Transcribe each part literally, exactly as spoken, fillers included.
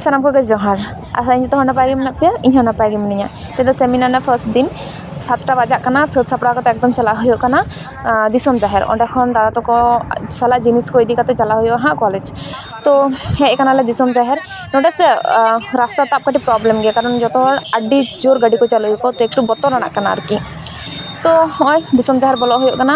ᱥᱟᱱᱟᱢ ᱠᱚᱜᱮ ᱡᱚᱦᱟᱨ᱾ ᱟᱥᱟ ᱤᱧ ᱡᱚᱛᱚ ᱦᱚᱲ ᱱᱟᱯᱟᱭ ᱜᱮ ᱢᱮᱱᱟᱜ ᱯᱮᱭᱟ, ᱤᱧ ᱦᱚᱸ ᱱᱟᱯᱟᱭ ᱜᱮ ᱢᱤᱱᱟᱹᱧᱟ᱾ ᱛᱮᱦᱮᱧ ᱫᱚ ᱥᱮᱢᱤᱱᱟᱨ ᱨᱮᱱᱟᱜ ᱯᱷᱟᱥᱴ ᱫᱤᱱ, ᱥᱟᱛᱴᱟ ᱵᱟᱡᱟᱜ ᱠᱟᱱᱟ, ᱥᱟᱹᱛ ᱥᱟᱯᱲᱟᱣ ᱠᱟᱛᱮ ᱮᱠᱫᱚᱢ ᱪᱟᱞᱟᱜ ᱦᱩᱭᱩᱜ ᱠᱟᱱᱟ ᱟᱸ, ᱫᱤᱥᱚᱢ ᱡᱟᱦᱮᱨ᱾ ᱚᱸᱰᱮ ᱠᱷᱚᱱ ᱫᱟᱫᱟ ᱛᱟᱠᱚ ᱥᱟᱞᱟᱜ ᱡᱤᱱᱤᱥ ᱠᱚ ᱤᱫᱤ ᱠᱟᱛᱮ ᱪᱟᱞᱟᱜ ᱦᱩᱭᱩᱜᱼᱟ ᱦᱟᱸᱜ ᱠᱚᱞᱮᱡᱽ᱾ ᱛᱚ ᱦᱮᱡ ᱠᱟᱱᱟᱞᱮ ᱫᱤᱥᱚᱢ ᱡᱟᱦᱮᱨ᱾ ᱱᱚᱸᱰᱮ ᱥᱮ ᱟᱸ, ᱨᱟᱥᱛᱟ ᱛᱟᱵ ᱠᱟᱹᱴᱤᱡ ᱯᱨᱚᱵᱞᱮᱢ ᱜᱮᱭᱟ, ᱠᱟᱨᱚᱱ ᱡᱚᱛᱚ ᱦᱚᱲ ᱟᱹᱰᱤ ᱡᱳᱨ ᱜᱟᱹᱰᱤ ᱠᱚ ᱪᱟᱹᱞᱩᱭᱟᱠᱚ, ᱛᱚ ᱮᱠᱴᱩ ᱵᱚᱛᱚᱨ ᱟᱱᱟᱜ ᱠᱟᱱᱟ ᱟᱨᱠᱤ᱾ ᱛᱚ ᱦᱚᱸᱜᱼᱚᱭ ᱫᱤᱥᱚᱢ ᱡᱟᱦᱮᱨ ᱵᱚᱞᱚᱜ ᱦᱩᱭᱩᱜ ᱠᱟᱱᱟ᱾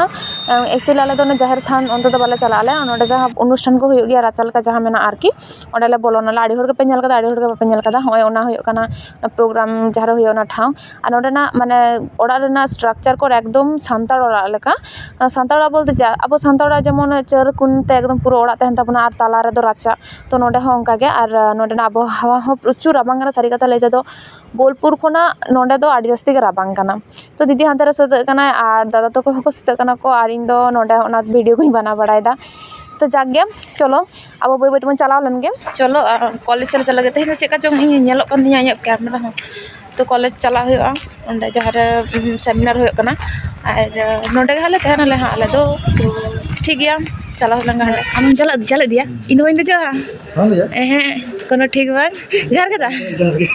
ᱮᱠᱪᱩᱭᱮᱞᱤ ᱟᱞᱮ ᱫᱚ ᱚᱱᱟ ᱡᱟᱦᱮᱨ ᱛᱷᱟᱱ ᱚᱱᱛᱮ ᱫᱚ ᱵᱟᱞᱮ ᱪᱟᱞᱟᱜ ᱟᱞᱮ, ᱱᱚᱸᱰᱮ ᱡᱟᱦᱟᱸ ᱚᱱᱩᱥᱴᱷᱟᱱ ᱠᱚ ᱦᱩᱭᱩᱜ ᱜᱮᱭᱟ ᱨᱟᱪᱟ ᱞᱮᱠᱟ ᱡᱟᱦᱟᱸ ᱢᱮᱱᱟᱜᱼᱟ ᱟᱨᱠᱤ, ᱚᱸᱰᱮ ᱞᱮ ᱵᱚᱞᱚᱱᱟᱞᱮ᱾ ᱟᱹᱰᱤ ᱦᱚᱲ ᱜᱮᱯᱮ ᱧᱮᱞ ᱠᱟᱫᱟ, ᱟᱹᱰᱤ ᱦᱚᱲ ᱜᱮ ᱵᱟᱯᱮ ᱧᱮᱞ ᱠᱟᱫᱟ᱾ ᱦᱚᱸᱜᱼᱚᱭ ᱚᱱᱟ ᱦᱩᱭᱩᱜ ᱠᱟᱱᱟ ᱯᱨᱳᱜᱨᱟᱢ ᱡᱟᱦᱟᱸ ᱨᱮ ᱦᱩᱭᱩᱜᱼᱟ ᱚᱱᱟ ᱴᱷᱟᱶ᱾ ᱟᱨ ᱱᱚᱸᱰᱮᱱᱟᱜ ᱢᱟᱱᱮ ᱚᱲᱟᱜ ᱨᱮᱱᱟᱜ ᱥᱴᱨᱟᱠᱪᱟᱨ ᱠᱚ ᱮᱠᱫᱚᱢ ᱥᱟᱱᱛᱟᱲ ᱚᱲᱟᱜ ᱞᱮᱠᱟ᱾ ᱥᱟᱱᱛᱟᱲ ᱚᱲᱟᱜ ᱵᱚᱞᱛᱮ ᱪᱮᱫ, ᱟᱵᱚ ᱥᱟᱱᱛᱟᱲ ᱚᱲᱟᱜ ᱡᱮᱢᱚᱱ ᱪᱟᱹᱨ ᱠᱩᱱ ᱛᱮ ᱮᱠᱫᱚᱢ ᱯᱩᱨᱟᱹ ᱚᱲᱟᱜ ᱛᱟᱦᱮᱱ ᱛᱟᱵᱚᱱᱟ ᱟᱨ ᱛᱟᱞᱟ ᱨᱮᱫᱚ ᱨᱟᱪᱟ, ᱛᱚ ᱱᱚᱸᱰᱮ ᱦᱚᱸ ᱚᱱᱠᱟ ᱜᱮ᱾ ᱟᱨ ᱱᱚᱸᱰᱮᱱᱟᱜ ᱟᱵᱚᱦᱟᱣᱟ ᱦᱚᱸ ᱯᱨᱚᱪᱩᱨ ᱨᱟᱵᱟᱝ ᱠᱟᱱᱟ᱾ ᱥᱟᱹᱨᱤ ᱠᱟᱛᱷᱟ ᱞᱟᱹᱭ ᱛᱮᱫᱚ ᱵᱳᱞᱯᱩᱨ ᱠᱷᱚᱱᱟᱜ ᱱᱚᱸᱰᱮ ᱫᱚ ᱟᱹᱰᱤ ᱡᱟᱹᱥᱛᱤ ᱜᱮ ᱨᱟᱵᱟᱝ ᱠᱟᱱᱟ᱾ ᱛᱚ ᱫᱤᱫᱤ ᱦᱟᱱᱛᱮ ᱨᱮ ᱥᱟᱹᱛᱟᱹᱜ ᱠᱟᱱᱟᱭ ᱟᱨ ᱫᱟᱫᱟ ᱛᱟᱠᱚ ᱦᱚᱸᱠᱚ ᱥᱟᱹᱛᱟᱹᱜ ᱠᱟᱱᱟ ᱠᱚ, ᱟᱨ ᱤᱧ ᱫᱚ ᱱᱚᱸᱰᱮ ᱚᱱᱟ ᱵᱷᱤᱰᱤᱭᱳ ᱠᱚᱧ ᱵᱮᱱᱟᱣ ᱵᱟᱲᱟᱭᱮᱫᱟ᱾ ᱛᱚ ᱡᱟᱠ ᱜᱮ, ᱪᱚᱞᱚ ᱟᱵᱚ ᱵᱟᱹᱭ ᱵᱟᱹᱭ ᱛᱮᱵᱚᱱ ᱪᱟᱞᱟᱣ ᱞᱮᱱ ᱜᱮ᱾ ᱪᱚᱞᱚ, ᱟᱨ ᱠᱚᱞᱮᱡᱽ ᱥᱮᱫ ᱞᱮ ᱪᱟᱞᱟᱜ ᱞᱟᱹᱜᱤᱫ᱾ ᱛᱮᱦᱮᱧ ᱫᱚ ᱪᱮᱫ ᱠᱟ ᱪᱚᱝ ᱤᱧ ᱧᱮᱞᱚᱜ ᱠᱟᱱ ᱛᱤᱧᱟᱹ ᱤᱧᱟᱹᱜ ᱠᱮᱢᱮᱨᱟ ᱦᱚᱸ᱾ ᱛᱚ ᱠᱚᱞᱮᱡᱽ ᱪᱟᱞᱟᱜ ᱦᱩᱭᱩᱜᱼᱟ, ᱚᱸᱰᱮ ᱡᱟᱦᱟᱸ ᱨᱮ ᱥᱮᱢᱤᱱᱟᱨ ᱦᱩᱭᱩᱜ ᱠᱟᱱᱟ, ᱟᱨ ᱱᱚᱸᱰᱮ ᱜᱮ ᱦᱟᱸᱜ ᱞᱮ ᱛᱟᱦᱮᱱᱟᱞᱮ ᱦᱟᱸᱜ ᱟᱞᱮ ᱫᱚ᱾ ᱛᱚ ᱴᱷᱤᱠ ᱜᱮᱭᱟ, ᱪᱟᱞᱟᱣ ᱦᱩᱭ ᱞᱮᱱ ᱜᱮ ᱦᱟᱸᱰᱮ᱾ ᱟᱢ ᱪᱟᱞᱟᱜ, ᱪᱟᱞᱟᱜ ᱤᱫᱤᱭᱟ? ᱤᱧ ᱫᱚ ᱵᱟᱹᱧ ᱫᱮᱡᱚᱜᱼᱟ᱾ ᱵᱟᱢ ᱫᱮᱡᱚᱜᱼᱟ? ᱮᱦᱮᱸ, ᱠᱳᱱᱳ ᱴᱷᱤᱠ ᱵᱟᱝ᱾ ᱡᱚᱦᱟᱨ ᱜᱮ ᱫᱟ᱾ ᱡᱚᱦᱟᱨ ᱜᱮ᱾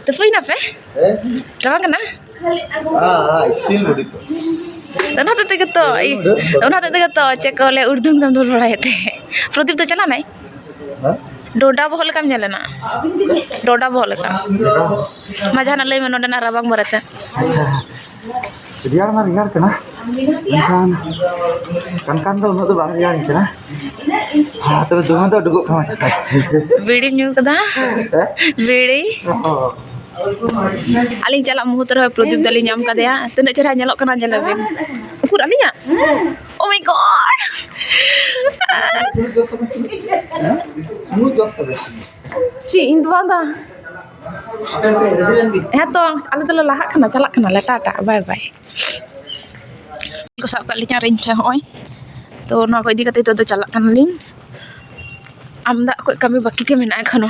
ᱛᱩᱯᱩᱭ ᱱᱟᱯᱮ? ᱦᱮᱸ? ᱨᱟᱵᱟᱝ ᱠᱟᱱᱟ? ᱦᱮᱸ, ᱦᱮᱸ, ᱥᱴᱤᱞ ᱵᱚᱰᱤ ᱛᱚ᱾ ᱚᱱᱟ ᱦᱚᱛᱮᱡ ᱛᱮᱜᱮ ᱛᱚ, ᱚᱱᱟ ᱦᱚᱛᱮᱡ ᱛᱮᱜᱮ ᱛᱚ, ᱪᱮᱫ ᱠᱚ ᱞᱟᱹᱭᱟ, ᱩᱨᱫᱩᱢ ᱫᱟᱢ ᱫᱩᱞ ᱵᱟᱲᱟᱭᱮᱫ ᱛᱟᱦᱮᱸᱫ᱾ ᱯᱨᱚᱫᱤᱯ ᱫᱚ ᱪᱟᱞᱟᱣ ᱱᱟᱭ? ᱦᱮᱸ? ᱰᱚᱰᱟ ᱵᱚᱦᱚᱜ ᱞᱮᱠᱟᱢ ᱧᱮᱞ ᱮᱱᱟ᱾ ᱰᱚᱰᱟ ᱵᱚᱦᱚᱜ ᱞᱮᱠᱟ᱾ ᱰᱚᱰᱟ? ᱢᱟ ᱡᱟᱦᱟᱱᱟᱜ ᱞᱟᱹᱭ ᱢᱮ ᱱᱚᱰᱮᱱᱟᱜ ᱨᱟᱵᱟᱝ ᱵᱟᱨᱮᱛᱮ᱾ ᱟᱪᱪᱷᱟ᱾ ᱨᱮᱭᱟᱲ ᱢᱟ ᱨᱮᱭᱟᱲ ᱠᱟᱱᱟ, ᱢᱮᱱᱠᱷᱟᱱ ᱠᱟᱱᱠᱟᱱ ᱫᱚ ᱩᱱᱟᱹᱜ ᱫᱚ ᱵᱟᱝ ᱨᱮᱭᱟᱲᱤᱧ ᱠᱟᱱᱟ᱾ ᱦᱮᱸ, ᱛᱚᱵᱮ ᱫᱚᱢᱮ ᱫᱚ ᱩᱰᱩᱠᱚᱜ ᱠᱟᱱᱟ ᱪᱟᱠᱟ᱾ ᱵᱤᱲᱤᱢ ᱧᱩ ᱠᱟᱫᱟ? ᱦᱮᱸ? ᱵᱤᱲᱤ? ᱚ᱾ ᱟᱹᱞᱤᱧ ᱪᱟᱞᱟᱜ ᱢᱩᱦᱩᱨᱛᱚ ᱨᱮ ᱯᱨᱚᱫᱤᱯ ᱫᱟᱞᱤᱧ ᱧᱟᱢ ᱠᱟᱫᱮᱭᱟ᱾ ᱛᱤᱱᱟᱹᱜ ᱪᱮᱦᱨᱟ ᱧᱮᱞᱚᱜ ᱠᱟᱱᱟ, ᱧᱮᱞ ᱟᱵᱤᱱ᱾ ᱩᱠᱩᱨ ᱟᱹᱞᱤᱧᱟᱜ? Oh my God! ᱪᱮᱫ, ᱤᱧ ᱫᱚ ᱵᱟᱝ ᱫᱟ᱾ ᱦᱮᱸ ᱛᱚ, ᱟᱞᱮ ᱫᱚᱞᱮ ᱞᱟᱦᱟᱜ ᱠᱟᱱᱟ, ᱪᱟᱞᱟᱜ ᱠᱟᱱᱟᱞᱮ, ᱴᱟᱴᱟ, ᱵᱟᱭ ᱵᱟᱭ᱾ ᱠᱚ ᱥᱟᱵ ᱠᱟᱜ ᱞᱤᱧᱟ ᱟᱨ ᱤᱧ ᱴᱷᱮᱱ ᱦᱚᱸᱜᱼᱚᱭ᱾ ᱛᱚ ᱱᱚᱣᱟ ᱠᱚ ᱤᱫᱤ ᱠᱟᱛᱮ ᱱᱤᱛᱚᱜ ᱫᱚ ᱪᱟᱞᱟᱜ ᱠᱟᱱᱟᱞᱤᱧ᱾ ᱟᱢᱫᱟ ᱚᱠᱚᱡ ᱠᱟᱹᱢᱤ ᱵᱟᱹᱠᱤ ᱜᱮ ᱢᱮᱱᱟᱜᱼᱟ ᱮᱠᱷᱚᱱᱳ᱾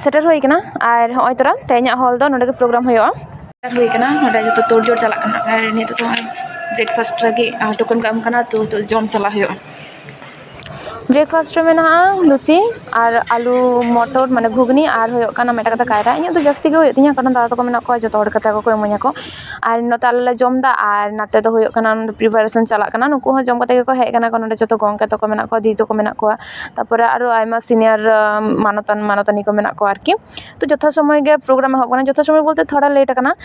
ᱥᱮᱴᱮᱨ ᱦᱩᱭ ᱠᱟᱱᱟ᱾ ᱟᱨ ᱦᱚᱸᱜᱼᱚᱭ ᱛᱚᱨᱟ ᱛᱮᱦᱮᱧᱟᱜ ᱦᱚᱞ ᱫᱚ ᱱᱚᱸᱰᱮ ᱜᱮ ᱯᱨᱳᱜᱨᱟᱢ ᱦᱩᱭᱩᱜᱼᱟ᱾ ᱥᱮᱴᱮᱨ ᱦᱩᱭ ᱠᱟᱱᱟ, ᱱᱚᱸᱰᱮ ᱡᱚᱛᱚ ᱛᱳᱲᱡᱳᱲ ᱪᱟᱞᱟᱜ ᱠᱟᱱᱟ᱾ ᱟᱨ ᱱᱤᱛᱚᱜ ᱫᱚ ᱦᱚᱸᱜᱼᱚᱭ ᱵᱨᱮᱠᱯᱷᱟᱥᱴ ᱞᱟᱹᱜᱤᱫ, ᱟᱨ, ᱴᱳᱠᱚᱱ ᱠᱚ ᱮᱢ ᱠᱟᱱᱟ, ᱛᱚ ᱱᱤᱛᱚᱜ ᱡᱚᱢ ᱪᱟᱞᱟᱜ ᱦᱩᱭᱩᱜᱼᱟ᱾ ᱵᱨᱮᱠᱯᱷᱟᱥᱴ ᱨᱮ ᱢᱮᱱᱟᱜᱼᱟ ᱞᱩᱪᱤ ᱟᱨ ᱟᱹᱞᱩ ᱢᱚᱴᱚᱨ, ᱢᱟᱱᱮ ᱜᱷᱩᱜᱽᱱᱤ, ᱟᱨ ᱦᱩᱭᱩᱜ ᱠᱟᱱᱟ ᱢᱤᱫᱴᱟᱜ ᱠᱟᱛᱮ ᱠᱟᱭᱨᱟ᱾ ᱤᱧᱟᱹᱜ ᱫᱚ ᱡᱟᱹᱥᱛᱤ ᱜᱮ ᱦᱩᱭᱩᱜ ᱛᱤᱧᱟᱹ, ᱠᱟᱨᱚᱱ ᱫᱟᱫᱟ ᱛᱟᱠᱚ ᱢᱮᱱᱟᱜ ᱠᱚᱣᱟ, ᱡᱚᱛᱚ ᱦᱚᱲ ᱠᱟᱛᱮ ᱠᱚ ᱤᱢᱟᱹᱧᱟ ᱠᱚ᱾ ᱟᱨ ᱱᱚᱛᱮ ᱟᱞᱮ ᱞᱮ ᱡᱚᱢ ᱮᱫᱟ ᱟᱨ ᱱᱟᱛᱮ ᱫᱚ ᱦᱩᱭᱩᱜ ᱠᱟᱱᱟ ᱯᱨᱤᱯᱟᱨᱮᱥᱚᱱ ᱪᱟᱞᱟᱜ ᱠᱟᱱᱟ᱾ ᱱᱩᱠᱩ ᱦᱚᱸ ᱡᱚᱢ ᱠᱟᱛᱮ ᱜᱮᱠᱚ ᱦᱮᱡ ᱠᱟᱱᱟ ᱠᱚ, ᱱᱚᱰᱮ ᱡᱚᱛᱚ ᱜᱚᱢᱠᱮ ᱛᱟᱠᱚ ᱢᱮᱱᱟᱜ ᱠᱚᱣᱟ, ᱫᱤᱫᱤ ᱛᱟᱠᱚ ᱢᱮᱱᱟᱜ ᱠᱚᱣᱟ, ᱛᱟᱨᱯᱚᱨᱮ ᱟᱨᱚ ᱟᱭᱢᱟ ᱥᱤᱱᱤᱭᱟᱨ ᱢᱟᱱᱚᱛᱟᱱ ᱢᱟᱱᱚᱛᱟᱱᱤ ᱠᱚ ᱢᱮᱱᱟᱜ ᱠᱚᱣᱟ ᱟᱨᱠᱤ᱾ ᱛᱚ ᱡᱚᱛᱷᱟ ᱥᱚᱢᱚᱭ ᱜᱮ ᱯᱨᱳᱜᱨᱟᱢ ᱮᱦᱚᱵ ᱠᱟᱱᱟ, ᱡᱚᱛᱷᱟ ᱥᱚᱢᱚᱭ ᱵᱚᱞᱛᱮ ᱛᱷᱚᱲᱟ ᱞᱮᱴ ᱟᱠᱟᱱᱟ᱾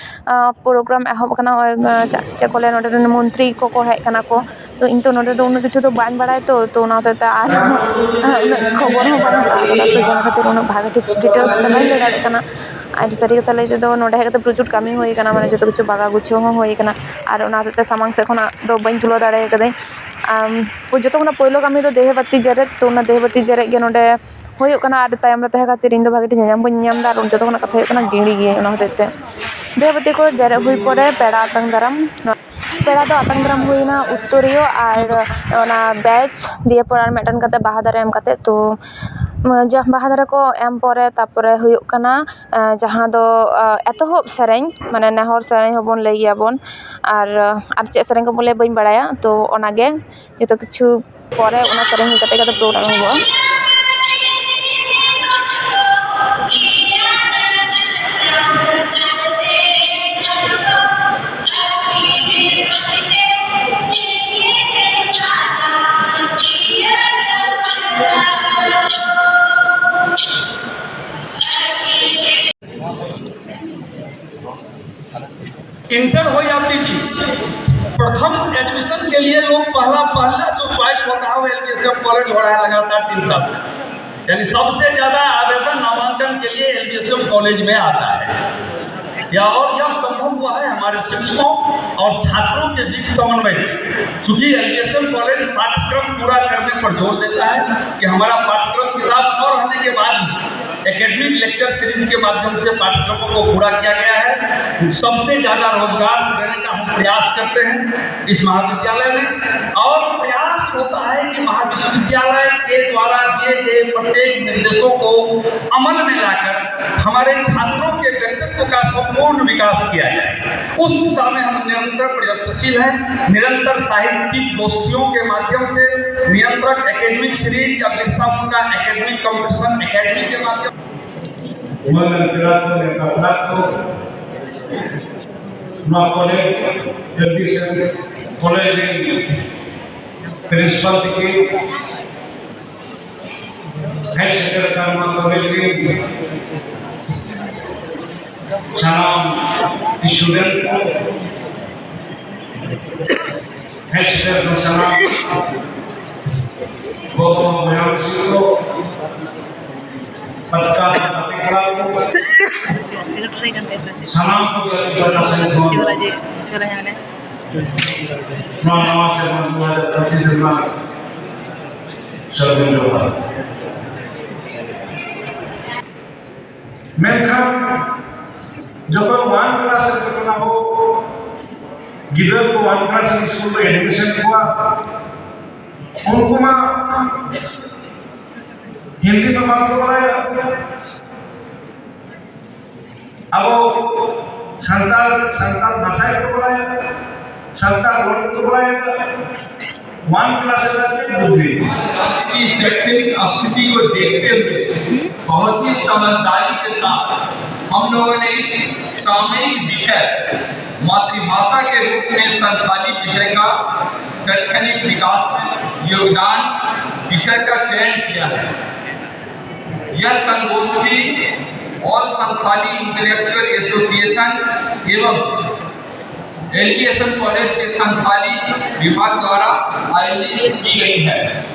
ᱯᱨᱳᱜᱨᱟᱢ ᱮᱦᱚᱵ ᱟᱠᱟᱱᱟ, ᱱᱚᱜᱼᱚᱭ ᱪᱮᱫ ᱠᱚ ᱞᱟᱹᱭᱟ, ᱱᱚᱰᱮ ᱨᱮᱱ ᱢᱚᱱᱛᱨᱤ ᱠᱚᱠᱚ ᱦᱮᱡ ᱠᱟᱱᱟ ᱠᱚ᱾ ᱛᱚ ᱤᱧ ᱛᱚ ᱱᱚᱰᱮ ᱫᱚ ᱩᱱᱟᱹᱜ ᱠᱤᱪᱷᱩ ᱫᱚ ᱵᱟᱹᱧ ᱵᱟᱲᱟᱭᱟ ᱛᱚ, ᱛᱚ ᱚᱱᱟ ᱦᱚᱛᱮᱡ ᱛᱮ ᱟᱨ ᱩᱱᱟᱹᱜ ᱠᱷᱚᱵᱚᱨ ᱦᱚᱸ ᱵᱟᱹᱧ ᱦᱟᱛᱟᱣ ᱠᱟᱫᱟ, ᱛᱚ ᱡᱟᱦᱟᱸ ᱠᱷᱟᱹᱛᱤᱨ ᱩᱱᱟᱹᱜ ᱵᱷᱟᱜᱮ ᱴᱷᱤᱠ ᱰᱤᱴᱮᱞᱥ ᱛᱮ ᱵᱟᱹᱧ ᱞᱟᱹᱭ ᱫᱟᱲᱮᱭᱟᱜ ᱠᱟᱱᱟ᱾ ᱟᱨ ᱥᱟᱹᱨᱤ ᱠᱟᱛᱷᱟ ᱞᱟᱹᱭ ᱛᱮᱫᱚ, ᱱᱚᱰᱮ ᱦᱮᱡ ᱠᱟᱛᱮ ᱯᱨᱚᱪᱩᱨ ᱠᱟᱹᱢᱤ ᱦᱩᱭ ᱠᱟᱱᱟ, ᱢᱟᱱᱮ ᱡᱚᱛᱚ ᱠᱤᱪᱷᱩ ᱵᱟᱜᱟ ᱜᱩᱪᱷᱟᱹᱣ ᱦᱚᱸ ᱦᱩᱭ ᱠᱟᱱᱟ᱾ ᱟᱨ ᱚᱱᱟ ᱦᱚᱛᱮᱡ ᱛᱮ ᱥᱟᱢᱟᱝ ᱥᱮᱫ ᱠᱷᱚᱱᱟᱜ ᱫᱚ ᱵᱟᱹᱧ ᱛᱩᱞᱟᱹᱣ ᱫᱟᱲᱮ ᱠᱟᱹᱫᱟᱹᱧ᱾ ᱟᱢ, ᱡᱚᱛᱚ ᱠᱷᱚᱱᱟᱜ ᱯᱳᱭᱞᱳ ᱠᱟᱹᱢᱤ ᱫᱚ ᱫᱮᱦᱮ ᱵᱟᱹᱛᱤ ᱡᱮᱨᱮᱫ, ᱛᱚ ᱚᱱᱟ ᱫᱮᱦᱮ ᱵᱟᱹᱛᱤ ᱡᱮᱨᱮᱫ ᱜᱮ ᱱᱚᱰᱮ ᱦᱩᱭᱩᱜ ᱠᱟᱱᱟ᱾ ᱟᱨ ᱛᱟᱭᱚᱢ ᱨᱮ ᱛᱟᱦᱮᱸ ᱠᱷᱟᱹᱛᱤᱨ ᱤᱧ ᱫᱚ ᱵᱷᱟᱜᱮ ᱴᱷᱤᱠ ᱧᱮᱧᱟᱢ ᱵᱟᱹᱧ ᱧᱟᱢ ᱮᱫᱟ᱾ ᱟᱨ ᱡᱚᱛᱚ ᱠᱷᱚᱱᱟᱜ ᱠᱟᱛᱷᱟ ᱦᱩᱭᱩᱜ ᱠᱟᱱᱟ, ᱜᱤᱲᱤ ᱜᱤᱭᱟᱹᱧ ᱚᱱᱟ ᱦᱚᱛᱮᱡ ᱛᱮ᱾ ᱫᱮᱦᱮ ᱵᱟᱹᱛᱤ ᱠᱚ ᱡᱮᱨᱮᱫ ᱦᱩᱭ ᱯᱚᱨᱮ ᱯᱮᱲᱟ ᱟᱛᱟᱝ ᱫᱟᱨᱟᱢ, ᱯᱮᱲᱟ ᱫᱚ ᱟᱛᱟᱝ ᱫᱟᱨᱟᱢ ᱦᱩᱭᱱᱟ ᱩᱛᱛᱚᱨᱤᱭᱟᱹ ᱟᱨ ᱚᱱᱟ ᱵᱮᱪ, ᱫᱤᱭᱮ ᱯᱚᱨ ᱟᱨ ᱢᱤᱫᱴᱮᱱ ᱠᱟᱛᱮ ᱵᱟᱦᱟ ᱫᱟᱨᱮ ᱮᱢ ᱠᱟᱛᱮ, ᱛᱚ ᱡᱟ-, ᱵᱟᱦᱟ ᱫᱟᱨᱮ ᱠᱚ ᱮᱢ ᱯᱚᱨᱮ ᱛᱟᱨᱯᱚᱨᱮ ᱦᱩᱭᱩᱜ ᱠᱟᱱᱟ, ᱟᱸ, ᱡᱟᱦᱟᱸ ᱫᱚ, ᱟᱸ, ᱮᱛᱚᱦᱚᱵ ᱥᱮᱨᱮᱧ, ᱢᱟᱱᱮ ᱱᱮᱦᱚᱨ ᱥᱮᱨᱮᱧ ᱦᱚᱸᱵᱚᱱ ᱞᱟᱹᱭ ᱜᱮᱭᱟᱵᱚᱱ᱾ ᱟᱨ, ᱟᱨ ᱪᱮᱫ ᱥᱮᱨᱮᱧ ᱠᱚ ᱵᱚᱞᱮ ᱵᱟᱹᱧ ᱵᱟᱲᱟᱭᱟ, ᱛᱚ ᱚᱱᱟᱜᱮ ᱡᱚᱛᱚ ᱠᱤᱪᱷᱩ ᱯᱚᱨᱮ ᱚᱱᱟ ᱥᱮᱨᱮᱧ ᱦᱩᱭ ᱠᱟᱛᱮ ᱜᱮ ᱟᱫᱚ ᱯᱨᱳᱜᱨᱟᱢ ᱮᱦᱚᱵᱚᱜᱼᱟ᱾ इंटर हो या पीजी, प्रथम एडमिशन के लिए लोग पहला, पहला जो चॉइस होता है वो एलबीएसएम कॉलेज हो रहा है लगातार तीन साल से। यानी सबसे ज्यादा आवेदन नामांकन के लिए एलबीएसएम कॉलेज में आता है। या और यह संभव हुआ है हमारे शिक्षकों और छात्रों के बीच समन्वय से। चूंकि एलबीएसएम कॉलेज पाठ्यक्रम पूरा करने पर जोर देता है कि हमारा पाठ्यक्रम किताब और हमें के बाद एकेडमिक लेक्चर सीरीज के माध्यम से पाठ्यक्रमों को पूरा किया गया है। सबसे ज्यादा रोजगार देने का हम प्रयास करते हैं इस महाविद्यालय में, और प्रयास होता है कि महाविश्वविद्यालय के द्वारा दिए गए प्रत्येक निर्देशों को अमल में लाकर हमारे छात्रों के व्यक्तित्व का संपूर्ण विकास किया जाए। उस दिशा में हम निरंतर प्रयत्नशील हैं। निरंतर साहित्यिक गोष्ठियों के माध्यम से निरंतर एकेडमिक सीरीज या Birsa Munda academic competition academy के माध्यम ᱢᱟᱹᱱ ᱯᱮᱲᱟ ᱠᱚ, ᱱᱮᱣᱛᱟ ᱯᱮᱲᱟ ᱠᱚ, ᱱᱚᱣᱟ ᱠᱚᱞᱮᱡᱽ, ᱮᱞ ᱯᱤ ᱥᱮᱱ ᱠᱚᱞᱮᱡᱽ ᱨᱮᱱ ᱯᱨᱤᱱᱥᱤᱯᱟᱞ ᱛᱟᱹᱠᱤᱱ, ᱦᱮᱡ ᱥᱮᱴᱮᱨ ᱟᱠᱟᱱ ᱱᱚᱣᱟ ᱠᱚᱞᱮᱡᱽ ᱨᱮᱱ ᱥᱟᱱᱟᱢ ᱥᱴᱩᱰᱮᱱᱴ ᱠᱚ, ᱦᱮᱡ ᱥᱮᱴᱮᱨ ᱟᱠᱟᱱ ᱥᱟᱱᱟᱢ ᱜᱚ-ᱵᱟᱵᱟ, ᱵᱚᱭᱦᱟ ᱢᱤᱥᱤ ᱠᱚ, ᱯᱟᱛᱠᱟ ᱜᱟᱛᱮ ᱠᱚᱲᱟ ᱠᱚ, ᱥᱟᱱᱟᱢ ᱠᱚᱜᱮ ᱟᱹᱞᱤᱧ ᱯᱟᱦᱴᱟ ᱥᱮᱫ ᱠᱷᱚᱱ ᱱᱚᱣᱟ ᱱᱟᱣᱟ ᱥᱮᱨᱢᱟ ᱫᱩ ᱦᱟᱡᱟᱨ ᱯᱚᱸᱪᱤᱥ ᱨᱮᱱᱟᱜ ᱥᱟᱹᱜᱩᱱ ᱡᱚᱦᱟᱨ᱾ ᱢᱮᱱᱠᱷᱟᱱ ᱡᱚᱠᱷᱚᱱ ᱚᱣᱟᱱ ᱠᱞᱟᱥ ᱨᱮ ᱡᱚᱠᱷᱚᱱ ᱟᱵᱚ ᱜᱤᱫᱟᱹᱨ ᱠᱚ ᱚᱣᱟᱱ ᱠᱞᱟᱥ ᱨᱮ ᱥᱠᱩᱞ ᱨᱮ ᱮᱰᱢᱤᱥᱚᱱ ᱠᱚᱣᱟ, ᱩᱱᱠᱩ ᱢᱟ ᱦᱤᱱᱫᱤ ᱢᱟ ᱵᱟᱝ ᱠᱚ ᱵᱟᱲᱟᱭᱟ᱾ ᱟᱵᱚ ᱥᱟᱱᱛᱟᱲ, ᱥᱟᱱᱛᱟᱲ ᱵᱷᱟᱥᱟ ᱜᱮᱠᱚ ᱵᱟᱲᱟᱭᱟ, ᱥᱟᱱᱛᱟᱲ ᱨᱚᱲ ᱜᱮᱠᱚ ᱵᱟᱲᱟᱭᱟ᱾ वन क्लास की बुद्धि। की शैक्षणिक स्थिति को देखते हुए बहुत ही समझदारी के साथ हम लोगों ने इस सामयिक विषय मातृभाषा के रूप में संथाली विषय का शैक्षणिक विकास में योगदान विषय का चयन किया है। यह संगोष्ठी ऑल संथाली इंटेलेक्चुअल एसोसिएशन एवं एलिगेशन कॉलेज के संथाली विभाग द्वारा आयोजित की गई है।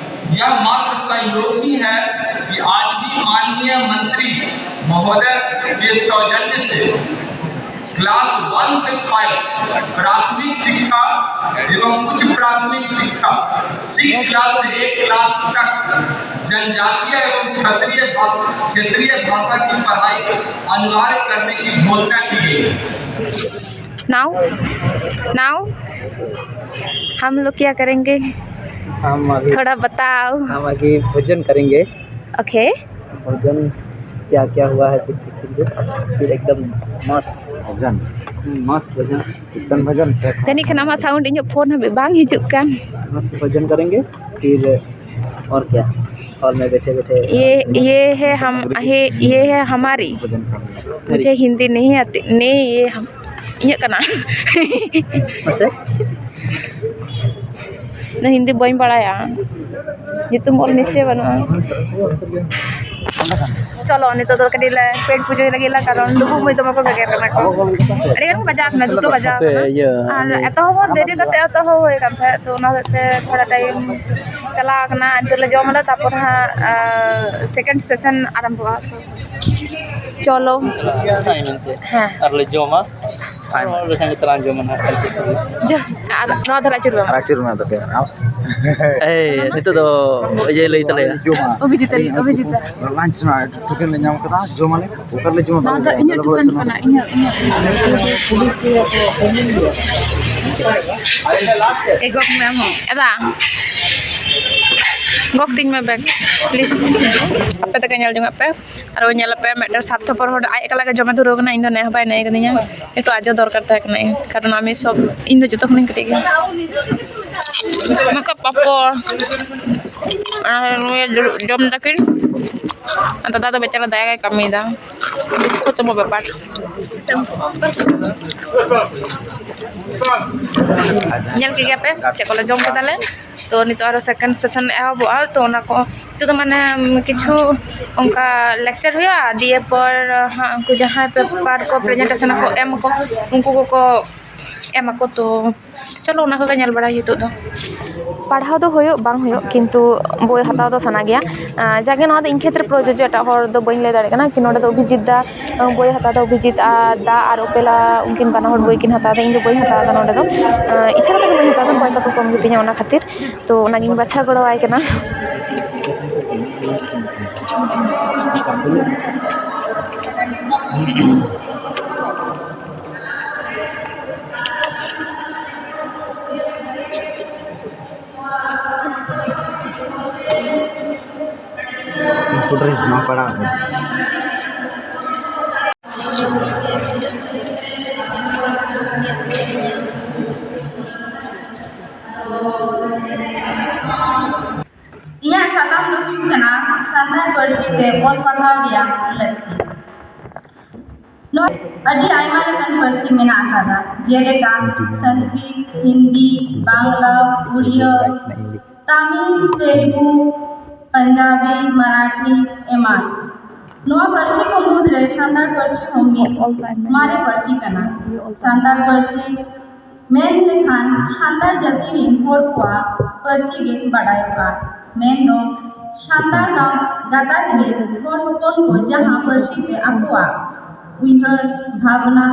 यह मात्र संयोग ही है कि आज भी माननीय मंत्री महोदय के सौजन्य से क्लास वन से फाइव, प्राथमिक शिक्षा एवं उच्च प्राथमिक शिक्षा, सिक्स क्लास से एट क्लास तक जनजातीय एवं क्षेत्रीय भाषा, क्षेत्रीय भाषा की पढ़ाई अनिवार्य करने की घोषणा की गई है। नाउ, नाउ हम लोग क्या करेंगे? हम अभी थोड़ा बताओ। हम अभी भोजन करेंगे। ओके। भोजन क्या क्या हुआ है, फिर सीखेंगे। फिर एकदम मस्त भोजन। हम्म, मस्त भोजन। चिकन भोजन। ᱡᱟᱹᱱᱤᱡ ᱠᱷᱟᱱ ᱟᱢᱟᱜ ᱥᱟᱣᱩᱱᱰ ᱤᱧᱟᱹᱜ ᱯᱷᱳᱱ ᱦᱟᱹᱵᱤᱡ ᱵᱟᱝ ᱦᱤᱡᱩᱜ ᱠᱟᱱ। मस्त भोजन करेंगे। फिर और क्या, हॉल में बैठे बैठे ये, ये है हम, ये, ये है हमारी। भोजन खाएंगे। मुझे हिंदी नहीं आती, नहीं, ये हम, ᱤᱧᱟᱹᱜ ᱠᱟᱱᱟ। ᱢᱟᱥᱮ? ᱤᱧ ᱫᱚ ᱦᱤᱱᱫᱤ ᱵᱟᱹᱧ ᱵᱟᱲᱟᱭᱟ, ᱧᱩᱛᱩᱢ ᱚᱞ ᱱᱤᱥᱪᱚᱭ ᱵᱟᱹᱱᱩᱜᱼᱟ᱾ ᱪᱚᱞᱚ, ᱱᱤᱛᱚᱜ ᱫᱚ ᱠᱟᱹᱴᱤᱡ ᱞᱮ ᱯᱮᱴ ᱯᱩᱡᱟᱹᱭ ᱞᱟᱹᱜᱤᱫ ᱞᱮ, ᱠᱟᱨᱚᱱ ᱞᱩᱵᱩᱜ ᱢᱟᱹᱭ ᱫᱚᱢᱮ ᱠᱚ ᱜᱮᱜᱮᱨ ᱠᱟᱱᱟ ᱠᱚ᱾ ᱟᱹᱰᱤ ᱜᱟᱱ ᱠᱚ ᱵᱟᱡᱟᱣ ᱠᱟᱱᱟ, ᱫᱩᱴᱳ ᱵᱟᱡᱟᱣ ᱠᱟᱱᱟ᱾ ᱟᱨ ᱮᱛᱚᱦᱚᱵ ᱦᱚᱸ ᱫᱮᱨᱤ ᱠᱟᱛᱮ ᱮᱛᱚᱦᱚᱵ ᱦᱩᱭ ᱟᱠᱟᱱ ᱛᱟᱦᱮᱸᱫ, ᱛᱚ ᱚᱱᱟ ᱦᱚᱛᱮᱡ ᱛᱮ ᱛᱷᱚᱲᱟ ᱴᱟᱭᱤᱢ ᱪᱟᱞᱟᱣ ᱠᱟᱱᱟ᱾ ᱱᱤᱛᱚᱜ ᱞᱮ ᱡᱚᱢ ᱟᱞᱮ, ᱛᱟᱨᱯᱚᱨ ᱦᱟᱸᱜ ᱥᱮᱠᱮᱱᱰ ᱥᱮᱥᱚᱱ ᱟᱨᱟᱢᱵᱷᱚᱜᱼᱟ᱾ ᱛᱚ ᱪᱚᱞᱚ᱾ ᱥᱟᱭ ᱢᱮᱱᱛᱮ᱾ ᱦᱮᱸ᱾ ᱟᱨ ᱞᱮ ᱡᱚᱢᱟ᱾ ᱥᱟᱭ ᱢᱮ᱾ ᱟᱨ ᱞᱮ ᱥᱟᱸᱜᱮ ᱛᱟᱨᱟ ᱡᱚᱢᱟ ᱱᱟᱦᱟᱜ᱾ ᱡᱟ, ᱟᱨ ᱱᱚᱣᱟ ᱫᱷᱟᱨᱮ ᱟᱹᱪᱩᱨ ᱢᱮ᱾ ᱟᱨ ᱟᱹᱪᱩᱨ ᱢᱮ ᱛᱟᱯᱮ᱾ ᱮᱭ, ᱱᱤᱛᱚᱜ ᱫᱚ ᱤᱭᱟᱹ ᱞᱟᱹᱭ ᱛᱟᱞᱮᱭᱟ᱾ ᱡᱚᱢᱟ᱾ ᱚᱵᱷᱤᱡᱤᱛ, ᱚᱵᱷᱤᱡᱤᱛ᱾ ᱞᱟᱧᱪ ᱨᱮᱱᱟᱜ ᱴᱷᱤᱠᱟᱹᱱ ᱞᱮ ᱧᱟᱢ ᱠᱟᱫᱟ, ᱡᱚᱢᱟᱞᱮ᱾ ᱚᱠᱟ ᱨᱮᱞᱮ ᱡᱚᱢᱟ? ᱱᱚᱣᱟ ᱫᱚ ᱤᱧᱟᱹᱜ ᱴᱷᱤᱠᱟᱹᱱ ᱠᱟᱱᱟ, ᱤᱧᱟᱹᱜ, ᱤᱧᱟᱹᱜ᱾ ᱮ, ᱜᱚᱜ ᱢᱮ ᱟᱢ ᱦᱚᱸ᱾ ᱮᱫᱟ, ᱜᱚᱜ ᱛᱤᱧ ᱢᱮ ᱵᱮᱜᱽ, ᱯᱞᱤᱡ᱾ ᱟᱯᱮ ᱛᱮᱜᱮ ᱧᱮᱞ ᱡᱚᱝᱟᱜ ᱯᱮ᱾ ᱟᱨ ᱧᱮᱞ ᱟᱯᱮ, ᱢᱤᱫᱴᱮᱱ ᱥᱟᱨᱛᱷᱚᱯᱚᱨ ᱦᱚᱲ ᱟᱡ ᱮᱠᱞᱟ ᱜᱮ ᱡᱚᱢᱮ ᱫᱷᱩᱨᱟᱹᱣ ᱠᱟᱱᱟ, ᱤᱧ ᱫᱚ ᱱᱮ ᱦᱚᱸ ᱵᱟᱭ ᱱᱮ ᱠᱟᱫᱤᱧᱟ᱾ ᱱᱤᱛᱚᱜ ᱟᱡᱚ ᱫᱚᱨᱠᱟᱨ ᱛᱟᱦᱮᱸ ᱠᱟᱱᱟ, ᱤᱧ, ᱠᱟᱨᱚᱱ ᱟᱢᱤ ᱥᱚᱵ, ᱤᱧ ᱫᱚ ᱡᱚᱛᱚ ᱠᱷᱚᱱᱤᱧ ᱠᱟᱹᱴᱤᱡ ᱜᱮᱭᱟ᱾ ᱢᱮᱱᱠᱷᱟᱱ ᱯᱟᱯᱚᱲ, ᱟᱨ ᱱᱩᱭ ᱡᱚᱢ ᱫᱟᱠᱤᱱ, ᱟᱨ ᱫᱟᱫᱟ ᱫᱚ ᱵᱮᱪᱟᱨᱟ ᱫᱟᱭᱟ ᱜᱮᱭ ᱠᱟᱹᱢᱤᱭᱮᱫᱟ᱾ ᱫᱩᱠᱠᱷᱚ ᱛᱚᱢᱚ ᱵᱮᱯᱟᱨ᱾ ᱧᱮᱞ ᱠᱮᱫ ᱜᱮᱭᱟ ᱯᱮ ᱪᱮᱫ ᱠᱚᱞᱮ ᱡᱚᱢ ᱠᱮᱫᱟᱞᱮ᱾ ᱛᱚ ᱱᱤᱛᱚᱜ ᱟᱨᱚ ᱥᱮᱠᱮᱱᱰ ᱥᱮᱥᱚᱱ ᱮᱦᱚᱵᱚᱜᱼᱟ᱾ ᱛᱚ ᱚᱱᱟ ᱠᱚ ᱱᱤᱛᱚᱜ ᱫᱚ ᱢᱟᱱᱮ ᱠᱤᱪᱷᱩ ᱚᱱᱠᱟ ᱞᱮᱠᱪᱟᱨ ᱦᱩᱭᱩᱜᱼᱟ, ᱫᱤᱭᱮ ᱯᱚᱨ ᱦᱟᱸᱜ ᱩᱱᱠᱩ ᱡᱟᱦᱟᱸᱭ ᱯᱮᱯᱟᱨ ᱠᱚ ᱯᱨᱮᱡᱮᱱᱴᱮᱥᱚᱱ ᱠᱚ ᱮᱢ ᱟᱠᱚ, ᱩᱱᱠᱩ ᱠᱚᱠᱚ ᱮᱢ ᱟᱠᱚ᱾ ᱛᱚ ᱪᱚᱞᱚ ᱚᱱᱟ ᱠᱚᱜᱮ ᱧᱮᱞ ᱵᱟᱲᱟᱭ ᱦᱩᱭᱩᱜ ᱱᱤᱛᱚᱜ ᱫᱚ᱾ ᱯᱟᱲᱦᱟᱣ ᱫᱚ ᱦᱩᱭᱩᱜ ᱵᱟᱝ ᱦᱩᱭᱩᱜ, ᱠᱤᱱᱛᱩ ᱵᱳᱭ ᱦᱟᱛᱟᱣ ᱫᱚ ᱥᱟᱱᱟ ᱜᱮᱭᱟ᱾ ᱟᱸ, ᱡᱟᱜᱮ ᱱᱚᱣᱟ ᱫᱚ ᱤᱧ ᱠᱷᱮᱛᱨᱮ ᱯᱨᱚᱡᱳᱡᱡᱚ, ᱮᱴᱟᱜ ᱦᱚᱲ ᱫᱚ ᱵᱟᱹᱧ ᱞᱟᱹᱭ ᱫᱟᱲᱮᱭᱟᱜ ᱠᱟᱱᱟ᱾ ᱠᱤ ᱱᱚᱰᱮ ᱫᱚ ᱚᱵᱷᱤᱡᱤᱛ ᱫᱟ, ᱟᱸ, ᱵᱳᱭ ᱦᱟᱛᱟᱣ ᱫᱟ, ᱚᱵᱷᱤᱡᱤᱛ ᱟᱨ ᱫᱟ ᱟᱨ ᱚᱯᱮᱞᱟ, ᱩᱱᱠᱤᱱ ᱵᱟᱱᱟ ᱦᱚᱲ ᱵᱳᱭ ᱠᱤᱱ ᱦᱟᱛᱟᱣ ᱫᱟ, ᱤᱧ ᱫᱚ ᱵᱟᱹᱧ ᱦᱟᱛᱟᱣ ᱫᱟ ᱱᱚᱰᱮ ᱫᱚ᱾ ᱟᱸ, ᱤᱪᱪᱷᱟᱹ ᱠᱟᱛᱮ ᱫᱚ ᱵᱟᱹᱧ ᱦᱟᱛᱟᱣ ᱫᱟ, ᱯᱚᱭᱥᱟ ᱠᱚ ᱠᱚᱢ ᱜᱮᱛᱤᱧᱟ, ᱚᱱᱟ ᱠᱷᱟᱹᱛᱤᱨ᱾ ᱛᱚ ᱚᱱᱟᱜᱤᱧ ᱵᱟᱪᱷᱟᱣ ᱜᱚᱲᱚᱣᱟᱭ ᱠᱟᱱᱟ᱾ ᱯᱩᱰᱨᱤ ᱱᱚᱣᱟ ᱯᱟᱲᱟᱜ ᱨᱮ᱾ ᱤᱧᱟᱹᱜ ᱥᱟᱛᱟᱢ ᱫᱚ ᱦᱩᱭᱩᱜ ᱠᱟᱱᱟ ᱥᱟᱱᱛᱟᱲ ᱯᱟᱹᱨᱥᱤ ᱛᱮ ᱚᱞ ᱯᱟᱲᱦᱟᱣ ᱨᱮᱭᱟᱜ ᱞᱟᱹᱠᱛᱤ᱾ ᱱᱚᱣᱟ ᱟᱹᱰᱤ ᱟᱭᱢᱟ ᱞᱮᱠᱟᱱ ᱯᱟᱹᱨᱥᱤ ᱢᱮᱱᱟᱜ ᱟᱠᱟᱫᱟ, ᱡᱮᱞᱮᱠᱟ ᱥᱚᱝᱥᱠᱨᱤᱛ, ᱦᱤᱱᱫᱤ, ᱵᱟᱝᱞᱟ, ᱩᱲᱤᱭᱟ, ᱛᱟᱢᱤᱞ, ᱛᱮᱞᱮᱜᱩ, ᱯᱟᱧᱡᱟᱵᱤ, ᱢᱟᱨᱟᱴᱷᱤ ᱮᱢᱟᱱ᱾ ᱱᱚᱣᱟ ᱯᱟᱹᱨᱥᱤ ᱠᱚ ᱢᱩᱫᱽᱨᱮ ᱥᱟᱱᱛᱟᱲ ᱯᱟᱹᱨᱥᱤ ᱦᱚᱸ ᱢᱤᱫ ᱢᱟᱨᱮ ᱯᱟᱹᱨᱥᱤ ᱠᱟᱱᱟ᱾ ᱥᱟᱱᱛᱟᱲ ᱯᱟᱹᱨᱥᱤ ᱢᱮᱱ ᱞᱮᱠᱷᱟᱱ ᱥᱟᱱᱛᱟᱲ ᱡᱟᱹᱛᱤ ᱨᱤᱱ ᱦᱚᱲ ᱠᱚᱣᱟᱜ ᱯᱟᱹᱨᱥᱤ ᱜᱮ ᱵᱟᱰᱟᱭᱚᱜᱼᱟ᱾ ᱢᱮᱱᱫᱚ ᱥᱟᱱᱛᱟᱲ ᱜᱟᱶ-, ᱜᱟᱛᱟᱠ ᱨᱮ ᱦᱚᱲ ᱦᱚᱯᱚᱱ ᱠᱚ ᱡᱟᱦᱟᱸ ᱯᱟᱹᱨᱥᱤ ᱛᱮ ᱟᱠᱚᱣᱟᱜ ᱩᱭᱦᱟᱹᱨ ᱵᱷᱟᱵᱽᱱᱟ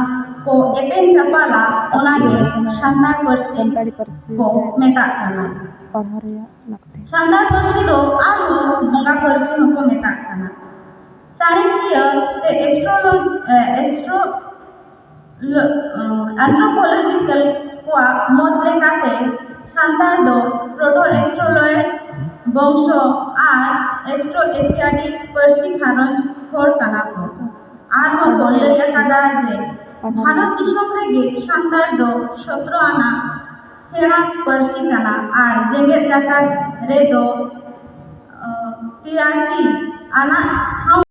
ᱠᱚ ᱮᱯᱮᱢ ᱪᱟᱯᱟᱞᱟ, ᱚᱱᱟ ᱜᱮ ᱥᱟᱱᱛᱟᱲ ᱯᱟᱹᱨᱥᱤ ᱥᱟᱱᱛᱟᱲᱤ ᱯᱟᱹᱨᱥᱤ ᱠᱚ ᱛᱮ ᱢᱮᱛᱟᱜ ᱠᱟᱱᱟ᱾ ᱯᱟᱲᱦᱟᱣ ᱨᱮᱭᱟᱜ ᱞᱟᱹᱠᱛᱤ᱾ ᱥᱟᱱᱛᱟᱲ ᱯᱟᱹᱨᱥᱤ ᱫᱚ ᱟᱨᱦᱚᱸ ᱵᱚᱸᱜᱟ ᱯᱟᱹᱨᱥᱤ ᱦᱚᱸᱠᱚ ᱢᱮᱛᱟᱜ ᱠᱟᱱᱟ᱾ ᱥᱟᱬᱮᱥᱤᱭᱟᱹ ᱥᱮ ᱮᱥᱴᱨᱳᱞᱚ-, ᱮ, ᱮᱥᱴᱨᱳ-, ᱞᱚ-, ᱮ, anthropological ᱠᱚᱣᱟᱜ ᱢᱚᱛ ᱞᱮᱠᱟᱛᱮ ᱥᱟᱱᱛᱟᱲ ᱫᱚ Proto-Australoid ᱵᱚᱝᱥᱚ ᱟᱨ Austro-Asiatic ᱯᱟᱹᱨᱥᱤ ᱜᱷᱟᱨᱚᱸᱡᱽ ᱦᱚᱲ ᱠᱟᱱᱟ ᱠᱚ᱾ ᱟᱨᱦᱚᱸ ᱠᱚ ᱞᱟᱹᱭ ᱟᱠᱟᱫᱟ ᱡᱮ ᱵᱷᱟᱨᱚᱛ ᱫᱤᱥᱚᱢ ᱨᱮᱜᱮ ᱥᱟᱱᱛᱟᱲ ᱫᱚ ᱥᱚᱛᱨᱚ ᱟᱱᱟᱜ ᱥᱮᱬᱟ ᱯᱟᱹᱨᱥᱤ ᱠᱟᱱᱟ ᱟᱨ ᱡᱮᱜᱮᱛ ᱡᱟᱠᱟᱛ ᱨᱮᱫᱚ, ᱟᱸ, ᱛᱤᱨᱟᱥᱤ ᱟᱱᱟᱜ ᱴᱷᱟᱶ